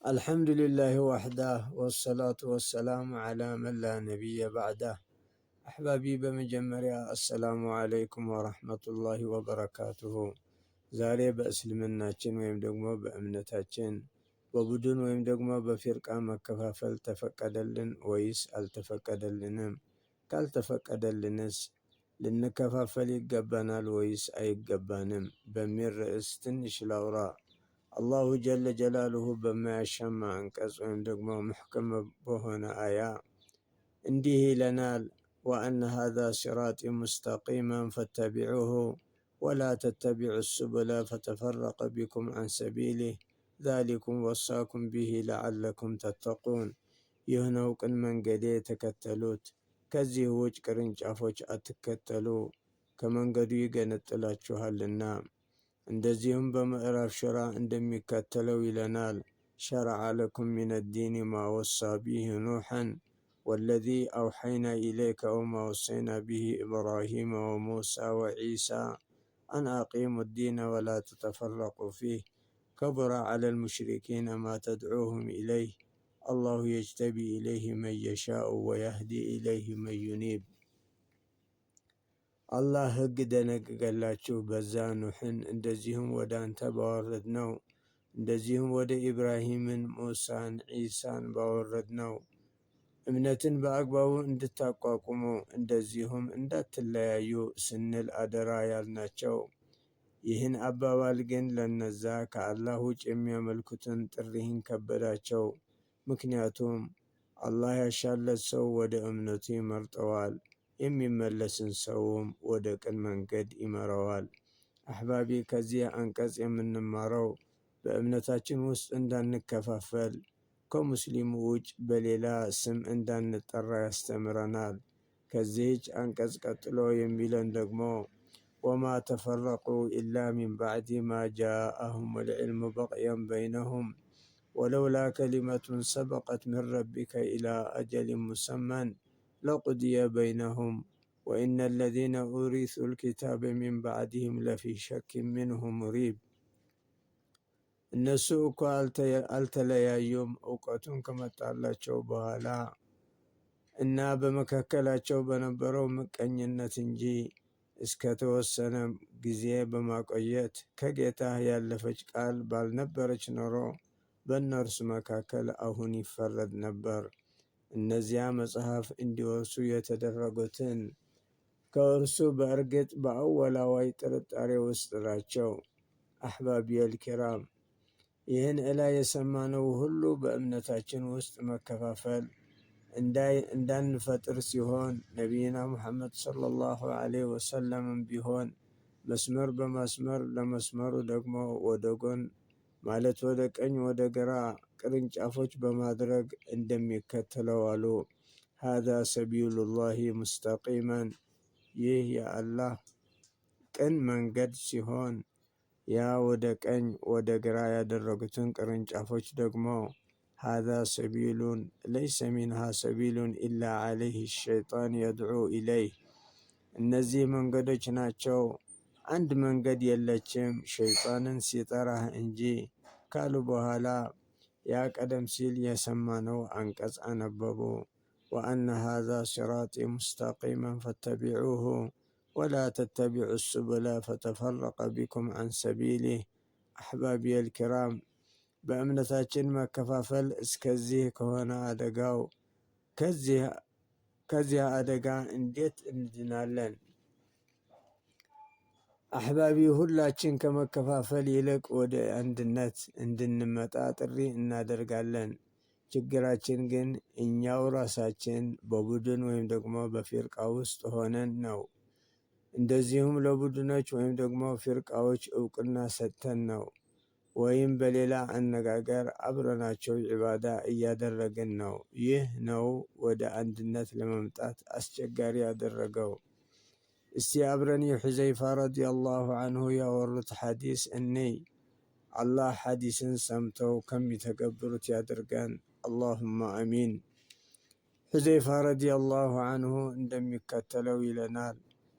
الحمد لله وحده والصلاة والسلام على من لا نبي بعده። أحبابي በመጀመሪያ السلام عليكم ورحمة الله وبركاته። ዛሬ በእስልምናችን ወይም ደግሞ በእምነታችን በቡድን ወይም ደግሞ በፊርቃ መከፋፈል ተፈቀደልን ወይስ አልተፈቀደልንም? ካልተፈቀደልንስ ልንከፋፈል ይገባናል ወይስ አይገባንም? በሚል ርዕስ ትንሽ ላውራ። الله جل جلاله በማያሻማ አንቀጽ ወይም ደግሞ محكم በሆነ አያ እንዲህ ይለናል፣ وأن هذا صراطي مستقيما فاتبعوه ولا تتبعوا السبل فتفرق بكم عن سبيله ذلكم وصاكم به لعلكم تتقون። ይህ ነው ቅን መንገዴ ተከተሉት፣ ከዚህ ውጭ ቅርንጫፎች አትከተሉ፣ ከመንገዱ ይገነጥላችኋልና። እንደዚሁም በምዕራፍ ሹራ እንደሚከተለው ይለናል፣ شرع لكم من الدين ما وصى به نوحا والذي أوحينا إليك وما وصينا به إبراهيم وموسى وعيسى أن أقيموا الدين ولا تتفرقوا فيه كبر على المشركين ما تدعوهم إليه الله يجتبي إليه من يشاء ويهدي إليه من ينيب። አላህ ሕግ ደነገገላችሁ በዛ ኑሕን እንደዚሁም ወደ አንተ ባወረድነው እንደዚሁም ወደ ኢብራሂምን ሙሳን ዒሳን ባወረድነው እምነትን በአግባቡ እንድታቋቁሙ እንደዚሁም እንዳትለያዩ ስንል አደራ ያልናቸው። ይህን አባባል ግን ለነዛ ከአላህ ውጭ የሚያመልኩትን ጥሪህን ከበዳቸው። ምክንያቱም አላህ ያሻለት ሰው ወደ እምነቱ ይመርጠዋል፣ የሚመለስን ሰውም ወደ ቅን መንገድ ይመራዋል። أحبابي ከዚህ አንቀጽ የምንማረው በእምነታችን ውስጥ እንዳንከፋፈል፣ ከሙስሊሙ ውጭ በሌላ ስም እንዳንጠራ ያስተምረናል። ከዚህች አንቀጽ ቀጥሎ የሚለን ደግሞ وما تفرقوا إلا من بعد ما جاءهم العلم بغيا بينهم ولولا كلمة سبقت من ربك إلى أجل مسمى لقضي بينهم وإن الذين أورثوا الكتاب من بعدهم لفي شك منه مريب። እነሱ እኮ አልተለያዩም እውቀቱን ከመጣላቸው በኋላ እና በመካከላቸው በነበረው ምቀኝነት እንጂ እስከተወሰነ ጊዜ በማቆየት ከጌታ ያለፈች ቃል ባልነበረች ኖሮ በእነርሱ መካከል አሁን ይፈረድ ነበር። እነዚያ መጽሐፍ እንዲወርሱ የተደረጉትን ከእርሱ በእርግጥ በአወላዋይ ጥርጣሬ ውስጥ ናቸው። አሕባቢየል ኪራም፣ ይህን እላይ የሰማነው ሁሉ በእምነታችን ውስጥ መከፋፈል እንዳንፈጥር ሲሆን ነቢይና ሙሐመድ ሰለላሁ ዐለይሂ ወሰለምም ቢሆን መስመር በመስመር ለመስመሩ ደግሞ ወደ ጎን ማለት ወደ ቀኝ ወደ ግራ ቅርንጫፎች በማድረግ እንደሚከተለው አሉ። ሃዛ ሰቢሉላሂ ሙስተቂመን፣ ይህ የአላህ ቅን መንገድ ሲሆን ያ ወደ ቀኝ ወደ ግራ ያደረጉትን ቅርንጫፎች ደግሞ هذا سبيل ليس منها سبيل إلا عليه الشيطان يدعو إليه፣ እነዚህ መንገዶች ናቸው፣ አንድ መንገድ የለችም ሸይጣንን ሲጠራህ እንጂ ካሉ በኋላ ያ ቀደም ሲል የሰማነው አንቀጽ አነበቡ። وأن هذا صراطي مستقيما فاتبعوه ولا تتبعوا السبل فتفرق بكم عن سبيله። أحبابي الكرام፣ በእምነታችን መከፋፈል እስከዚህ ከሆነ አደጋው ከዚያ አደጋ እንዴት እንድናለን? أحبابي ሁላችን ከመከፋፈል ይልቅ ወደ አንድነት እንድንመጣ ጥሪ እናደርጋለን። ችግራችን ግን እኛው ራሳችን በቡድን ወይም ደግሞ በፊርቃ ውስጥ ሆነን ነው። እንደዚሁም ለቡድኖች ወይም ደግሞ ፊርቃዎች እውቅና ሰጥተን ነው። ወይም በሌላ አነጋገር አብረናቸው ዒባዳ እያደረግን ነው። ይህ ነው ወደ አንድነት ለመምጣት አስቸጋሪ ያደረገው። እስቲ አብረን የሑዘይፋ ረዲየላሁ አንሁ ያወሩት ሐዲስ እንይ። አላህ ሐዲስን ሰምተው ከሚተገብሩት ያድርገን። አላሁማ አሚን። ሑዘይፋ ረዲየላሁ አንሁ እንደሚከተለው ይለናል።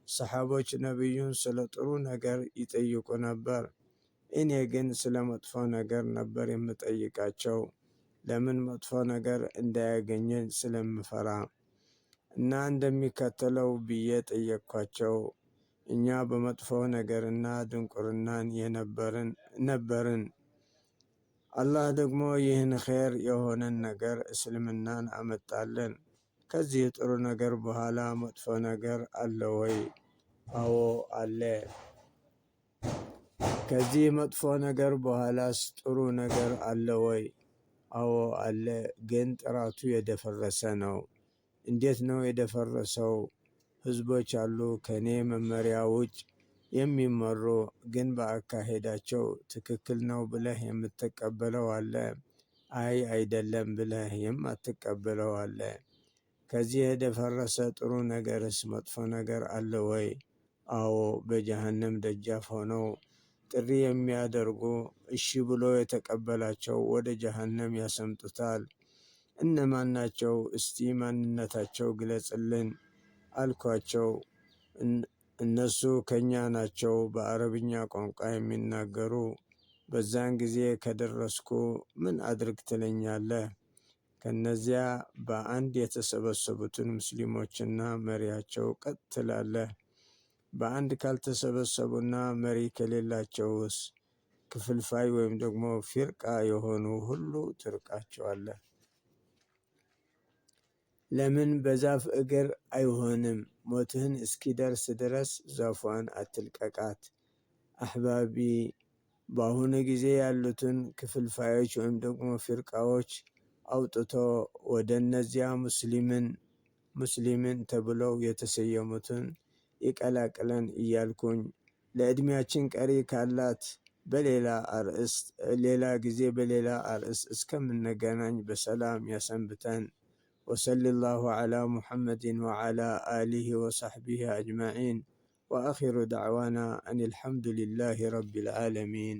ሰሓቦች ነቢዩን ስለ ጥሩ ነገር ይጠይቁ ነበር። እኔ ግን ስለ መጥፎ ነገር ነበር የምጠይቃቸው። ለምን መጥፎ ነገር እንዳያገኘን ስለምፈራ እና እንደሚከተለው ብዬ ጠየቅኳቸው። እኛ በመጥፎ ነገርና ድንቁርናን የነበርን ነበርን። አላህ ደግሞ ይህን ኸይር የሆነን ነገር እስልምናን አመጣልን። ከዚህ ጥሩ ነገር በኋላ መጥፎ ነገር አለ ወይ? አዎ አለ። ከዚህ መጥፎ ነገር በኋላስ ጥሩ ነገር አለ ወይ? አዎ አለ፣ ግን ጥራቱ የደፈረሰ ነው። እንዴት ነው የደፈረሰው? ህዝቦች አሉ ከኔ መመሪያ ውጭ የሚመሩ ግን በአካሄዳቸው ትክክል ነው ብለህ የምትቀበለው አለ፣ አይ አይደለም ብለህ የማትቀበለው አለ። ከዚህ የደፈረሰ ጥሩ ነገርስ መጥፎ ነገር አለ ወይ? አዎ፣ በጀሃነም ደጃፍ ሆነው ጥሪ የሚያደርጉ እሺ ብሎ የተቀበላቸው ወደ ጀሃነም ያሰምጡታል። እነማን ናቸው? እስቲ ማንነታቸው ግለጽልን አልኳቸው። እነሱ ከእኛ ናቸው፣ በአረብኛ ቋንቋ የሚናገሩ። በዛን ጊዜ ከደረስኩ ምን አድርግ ትለኛለህ? ከነዚያ በአንድ የተሰበሰቡትን ሙስሊሞችና መሪያቸው ቀጥ ትላለህ። በአንድ ካልተሰበሰቡና መሪ ከሌላቸውስ ክፍልፋይ ወይም ደግሞ ፊርቃ የሆኑ ሁሉ ትርቃቸዋለህ። ለምን በዛፍ እግር አይሆንም? ሞትህን እስኪደርስ ድረስ ዛፏን አትልቀቃት። አሕባቢ፣ በአሁኑ ጊዜ ያሉትን ክፍልፋዮች ወይም ደግሞ ፊርቃዎች አውጥቶ ወደ እነዚያ ሙስሊምን ተብለው የተሰየሙትን ይቀላቅለን እያልኩኝ ለዕድሜያችን ቀሪ ካላት በሌላ አርእስት ሌላ ጊዜ በሌላ አርእስት እስከምንገናኝ በሰላም ያሰንብተን። وصلى الله على محمد وعلى آله وصحبه أجمعين، وآخر دعوانا أن الحمد لله رب العالمين.